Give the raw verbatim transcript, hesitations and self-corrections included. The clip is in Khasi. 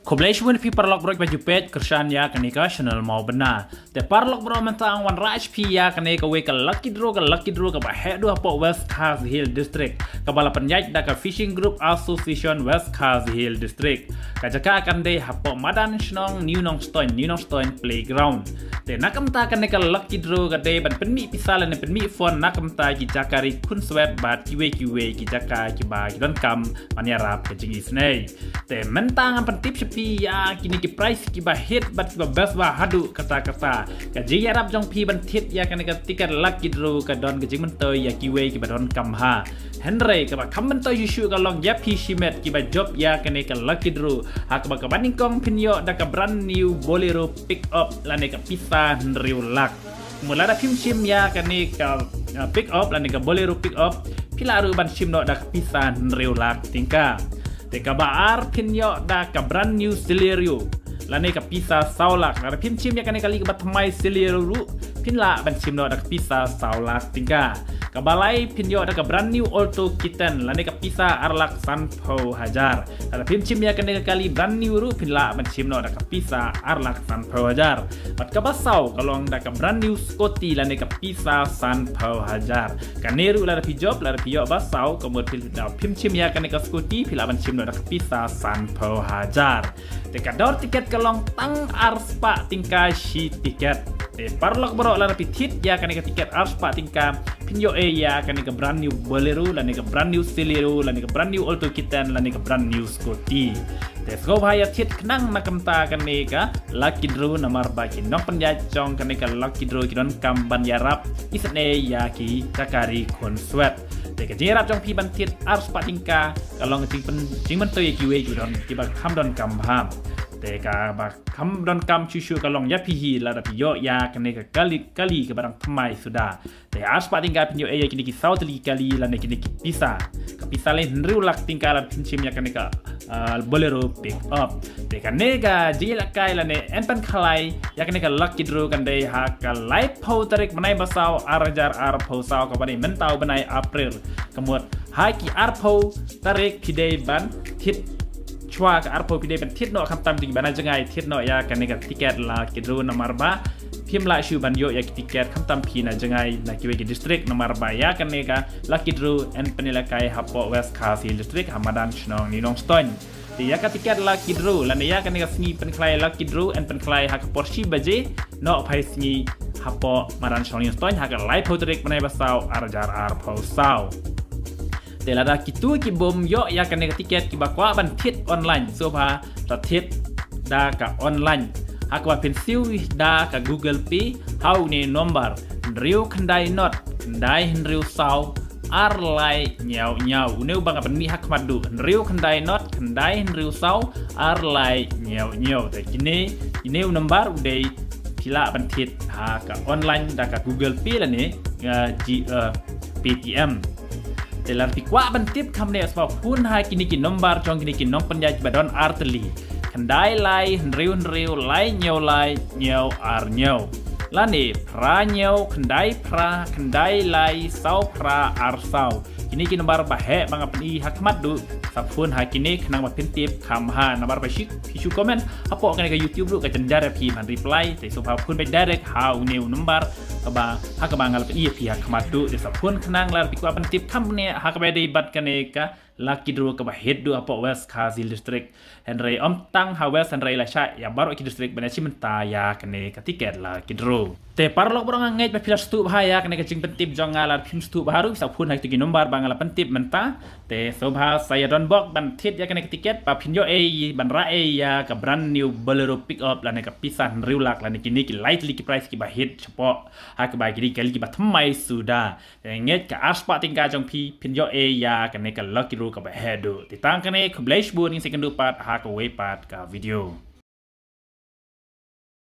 Khublei shibun phi paralok baroh ba ju peit, kyrshan ïa kane ka channel Mawbynna. Te paralok baroh, mynta ngan wanrah ïa phi ïa kane kawei ka lucky draw, ka lucky draw kaba heh duh hapoh West Khasi Hills District, kaba la pynïaid da ka Fishing Group Association West Khasi Hills District. Ka jaka kan dei hapoh madan shnong New Nongstoiñ, New Nongstoiñ Playground. Te na ka bynta kane ka lucky draw ka dei ban pynmih pisa lane pynmih phone na ka bynta ki jaka ri khunswet bad kiwei kiwei ki jaka kiba ki donkam ban ïarap ka jingisynei. Te mynta ngan pyntip sha phi ïa kine ki prize kiba hit bad kiba best bha haduh katta katta. Ka jingïarap jong phi ban thied ïa kane ka tiket lucky draw ka don ka jingmyntoi ïa kiwei kiba donkam bha. Hynrei kaba kham myntoi shuh shuh ka long ïa phi shimet kiba jop ïa kane ka lucky draw, ha kaba ka banyngkong phin ïoh da ka brand new Bolero pick up lane ka pisa hynriew lak. Mut lada phim shim ïa kane ka, uh, pick up lane ka Bolero pick up, phi lah ruh ban shim noh da ka pisa hynriew lak tyngka. Te kaba ar phin ïoh da ka brand new Celerio lane ka pisa saw lak. Lada phim shim ïa kane kali kaba thymmai Celerio ruh, phin lah ban shim noh da ka pisa saw lak tyngka. Kaba lai phin ïoh da ka brand new Alto K ten lane ka pisa ar lak sanphew hajar. Lada phim shim ïa kane ka kali brand new ruh, phin lah ban shim noh da ka pisa ar lak sanphew hajar. Bad kaba saw ka long da ka brand new Scooty lane ka pisa sanphew hajar. Kane ruh lada phi jop, lada phi ïoh ba saw, ka mut phi, lada phim shim ïa kane ka Scooty, phi lah ban shim noh da ka pisa sanphew hajar. Te ka dor tiket ka long tang ar spah tyngka shi tiket. Te paralok baroh, lada phi thied ïa kane ka tiket ar spah tyngka, phin ïoh ei ïa kane ka brand new Bolero lane ka brand new Celerio lane ka brand new Alto K ten lane ka brand new Scooty. Te sngewbha ïa thied khnang na ka bynta kane ka lucky draw, namar ba ki nongpynïaid jong kane ka lucky draw ki donkam ban ïarap isynei ïa ki jaka ri khunswet. Te ka jingïarap jong phi ban thied ar spah tyngka ka long ka jingpyn, jingmyntoi ïa kiwei kiba don, kiba kham donkam bha. Te kaba kham donkam shuh shuh ka long ïa phi hi, lada phi ïoh ïa kane ka kali, kali kaba dang thymmai suda. Te ar spah tyngka phin ïoh ei ïa kine ki saw tylli ki kali lane kine ki pisa. Ka pisa lei hynriew lak tyngka lada phim shim ïa kane ka, uh, Bolero pick up. Te kane ka jingïalehkai lane yn pynkhlaiñ ïa kane ka lucky draw kan dei ha ka laiphew tarik bnai ba saw ar hajar arphew saw, kaba dei mynta u bnai April. Ka mut ha ki arphew tarik phi dei ban thied, shuwa ka arphew phi dei ban thied noh khamtam ki ba na jngai, thied noh ïa kane ka tiket lucky draw, namar ba phim lah shuh ban ïoh ïa ki tiket khamtam phi na jngai na kiwei ki district, namar ba ïa kane ka lucky draw yn pynïalehkai hapoh West Khasi Hills District ha madan shnong New Nongstoiñ. Te ïa ka tiket lucky draw lane ïa kane ka sngi pynkhlaiñ lucky draw yn pynkhlaiñ ha ka por shi baje nohphai sngi hapoh madan shnong New Nongstoiñ ha ka laiphew tarik bnai ba saw ar hajar arphew saw. Te lada kito ki bym ïoh ïa kane ka tiket, kiba kwah ban thied online, sngewbha to thied da ka online. Ha kaba phin siew da ka Google Pay ha une u nombar: hynriew khyndai not khyndai hynriew saw ar lai hynñiew hynñiew. Une uba nga pynmih ha khmat duh: hynriew khyndai not khyndai hynriew saw ar lai hynñiew hynñiew. Te kine, kine u nombar u dei phi lah ban thied ha ka online da ka Google Pay lane, uh, G, uh, Paytm. Te lada phi kwah ban tip kham bniah, sngewbha phone ha kine ki nombar jong kine ki nongpynïaid ba don ar tylli: khyndai lai hynriew hynriew lai hynñiew lai hynñiew ar hynñiew, lane phra hynñiew khyndai phra khyndai lai saw phra ar saw. Kine ki nombar ba heh ba nga pyni ha khmat duh, sa phone ha kine khnang ba phin tip kham bha, namar ba shi, phi shu comment hapoh kane ka YouTube ruh ka jynjar ïa phi ban reply. Te sngewbha phone beit direct ha une u nombar kaba, ha kaba nga la pyni ïa phi ha khmat duh. Te sa phone khnang lada phi kwah ban tip kham bniah ha kaba dei bad kane ka lucky draw kaba heh duh hapoh West Khasi Hills District. Hynrei ym tang ha West, hynrei la shah ïa baroh ki district ban ïashim bynta ïa kane ka tiket lucky draw. Te paralok baroh, nga ngeit ba phi la sngewthuh bha ïa kane ka jingpyntip jong nga. Lada phim sngewthuh bha ruh, sa phone ha kito ki nombar ba nga la pyntip mynta. Te sngewbha sa ïa don bok ban thied ïa kane ka tiket ba phin ïoh ei, ban rah ei ïa ka brand new Bolero pickup lane ka pisa hynriew lak lane kine ki lai tylli ki prize kiba heh shapoh ha kaba kine ki kali kiba thymmai suda. Te ngeit ka ar spah tyngka jong phi, phin ïoh ei ïa kane ka lucky draw kaba heh duh. Te tang kane, khublei shibun, ngin sa ïakynduh pat ha kawei pat ka video.